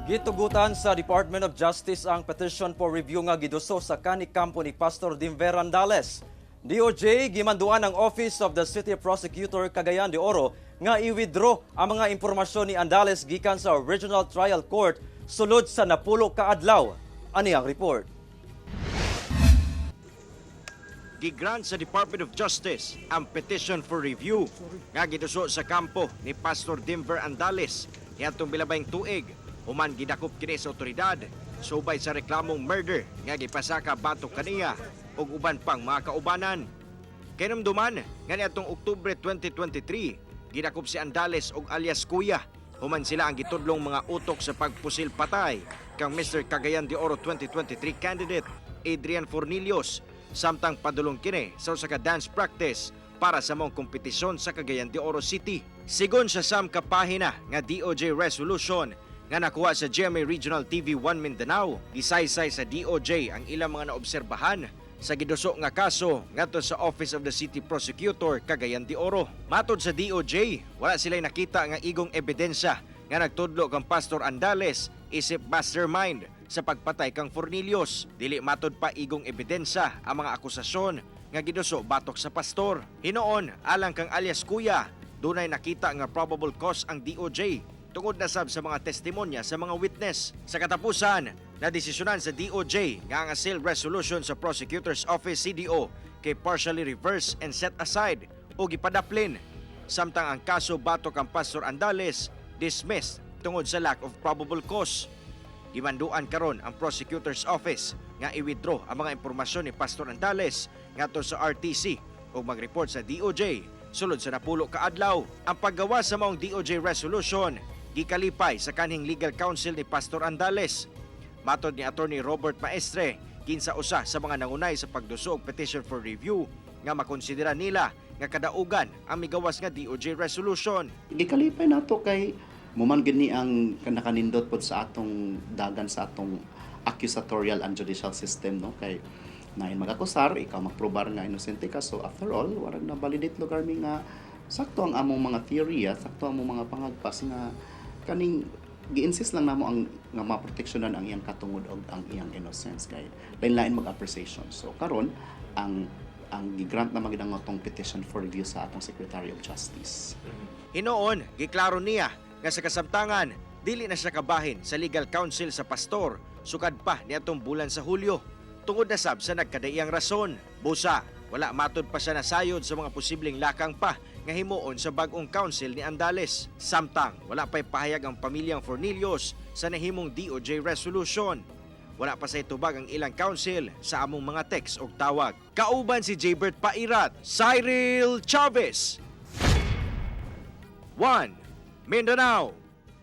Gitugutan sa Department of Justice ang petition for review nga giduso sa kani-kampo ni Pastor Denver Andales. DOJ gimanduan ang Office of the City Prosecutor Cagayan de Oro nga i-withdraw ang mga impormasyon ni Andales gikan sa Regional Trial Court sulod sa 10 ka adlaw. Ani ang report. Gigrant sa Department of Justice ang petition for review nga giduso sa kampo ni Pastor Denver Andales niadtong bilabayng tuig human gidakop kini sa otoridad subay sa reklamong murder nga gipasaka batok kaniya ug uban pang mga kaubanan. Kinumduman nga niadtong Oktubre 2023, gidakop si Andales og alias Kuya human sila ang gitudlong mga utok sa pagpusil patay kang Mr. Cagayan de Oro 2023 candidate Adrian Fornilios samtang padulong kini sa usa ka dance practice para sa maong kompetisyon sa Cagayan de Oro City. Sigon sa 9 ka pahina nga DOJ resolution nga nakuha sa GMA Regional TV 1 Mindanao, gisaysay sa DOJ ang ilang mga naobserbahan sa giduso nga kaso ngadto sa Office of the City Prosecutor Cagayan de Oro. Matod sa DOJ, wala sila nakita nga igong ebidensya nga nagtudlo kang Pastor Andales isip mastermind sa pagpatay kang Fornilios. Dili matod pa igong ebidensya ang mga akusasyon nga giduso batok sa pastor. Hinoon, alang kang alias Kuya, dunay nakita nga probable cause ang DOJ tungod na sab sa mga testimonya sa mga witness. Sa katapusan, nadesisyonan sa DOJ nga ang assail resolution sa Prosecutor's Office CDO kay partially reverse and set aside o gipadaplin. Samtang ang kaso batok kang Pastor Andales dismissed tungod sa lack of probable cause. Gimanduan karon ang Prosecutor's Office nga i-withdraw ang mga impormasyon ni Pastor Andales ngadto sa RTC ug mag-report sa DOJ sulod sa 10 ka adlaw. Ang paggawa sa maong DOJ resolution gikalipay sa kanhing legal counsel ni Pastor Andales. Matod ni Attorney Robert Maestre, kinsa usa sa mga nangunay sa pagduso og petition for review nga makonsidera nila nga kadaugan ang migawas nga DOJ resolution. Gikalipay nato kay muman gid ni ang nakanindot pod sa atong dagan, sa atong accusatorial and judicial system, no, kay nain magakusar, ikaw magprobar nga inosente ka. So after all, warag na validate lugar mi nga sakto ang among mga teorya, sakto ang among mga pangagpas nga kaning gi-insist lang namo ang nga maproteksyonan ang iyang katungod og ang iyang innocence kay lain-lain mag-appreciation. So karon ang gigrant na magid ang atong petition for review sa atong Secretary of Justice. Hinoon, giklaro niya nga sa kasamtangan, dili na siya kabahin sa legal counsel sa pastor sukad pa niadtong bulan sa Hulyo. Tungod na sab sa nagkadaiyang rason. Busa, wala matod pa siya nasayod sa mga posibleng lakang pa nga himuon sa bag-ong counsel ni Andales. Samtang, wala pa'y pahayag ang pamilyang Fornilios sa nahimong DOJ resolution. Wala pa say tubag ang ilang counsel sa among mga text og tawag. Kauban si Jaybert Pairat, Cyril Chavez, 1 Mindanao.